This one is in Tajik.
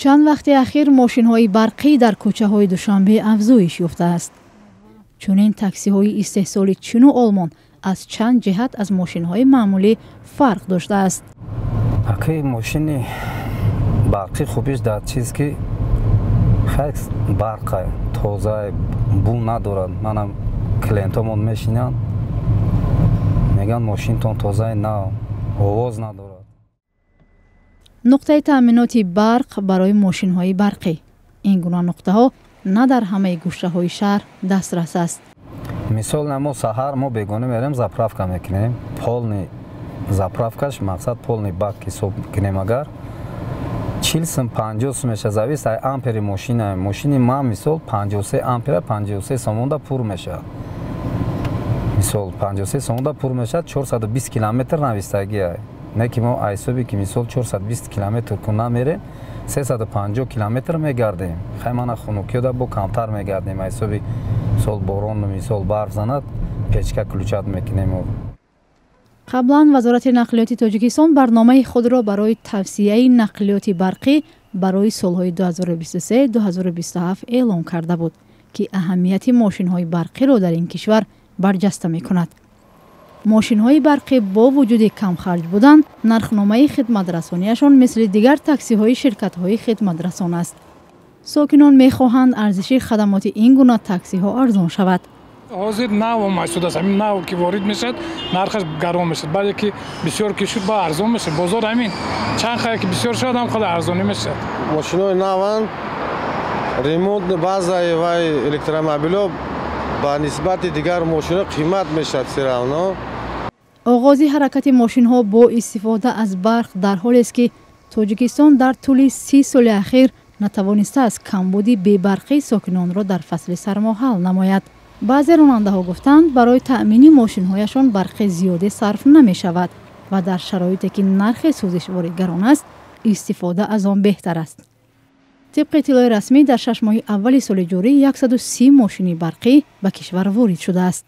Чанд вақти ахир мошинҳои барқӣ дар кӯчаҳои Душанбе афзоиш ёфтааст. Чунин таксиҳои истеҳсоли Чину Олмон аз чанд ҷиҳат аз мошинҳои маъмулӣ фарқ доштааст. Акаи, мошини барқӣ хубиш дар чиз, ки хай барқа, тоза, бу надорад. Манам клиентомон мешинанд, мегӯянд, мошинтон тозаи, нав, овоз надорад. Нуқтаи таъминоти барқ барои мошинҳои барқӣ. Ин гуна нуқтаҳо на дар ҳамаи гӯшаҳои шаҳр дастрас аст. Мисол, мо саҳар мо бегона мерем, заправка мекунем. Полный заправкаш, мақсад, полный бак ҳисоб кунем, агар 40 сум, 50 сум меша, зависит ай ампери мошина. Мошини ман, мисол, 53 ампера, 53 сомонда пур мешавад. Мисол, 53 сомонда пур мешавад, 420 километр навистагия. Не ки мо ҳисоби ки, мисол, 420 километр ку намерем, 350 километр мегардем. Хай, мана, хунукиёда бо камтар мегардем, ҳисоби, мисол, борону, мисол, барф занад, печка включать мекунем. Қаблан Вазорати нақлиёти Тоҷикистон барномаи худро барои тавсияи нақлиёти барқӣ барои солҳои 2023-2027 эълон карда буд, ки аҳамияти мошинҳои барқиро дар ин кишвар барҷаста мекунад. Мошинҳои барқӣ бо вуҷуди камхарҷ будан, нархномаи хидматрасонияшон мисли дигар таксиҳои ширкатҳои хидматрасон аст. Сокинон мехоҳанд, арзиши хадамоти ин гуна таксиҳо арзон шавад. Ҳозир нав омад шудааст. Ҳамин нав ки ворид мешавад, нархаш гарон мешавад. Баъде ки бисёр ки шуд, ба арзон мешавад. Бозор ҳамин чанд қадр ки бисёр шавад, ҳам қадар арзонӣ мешавад. Мошинои наванд, ремонт, баъзаи вай электромобилҳо ба нисбати дигар мошино қимат мешавад всё равно. Оғози ҳаракати мошинҳо бо истифода аз барқ дар ҳолест, ки Тоҷикистон дар тӯли 30 соли ахир натавонистааст камбуди бебарқии сокинонро дар фасли сармо ҳал намояд. Баъзе ронандаҳо гуфтанд, барои таъмини мошинҳояшон барқи зиёде сарф намешавад ва дар шароите ки нархи сӯзишворӣ гарон аст, истифода аз он беҳтар аст. Тибқи иттилои расмӣ, дар 6 моҳи аввали соли ҷорӣ 130 мошини барқӣ ба кишвар ворид шудааст.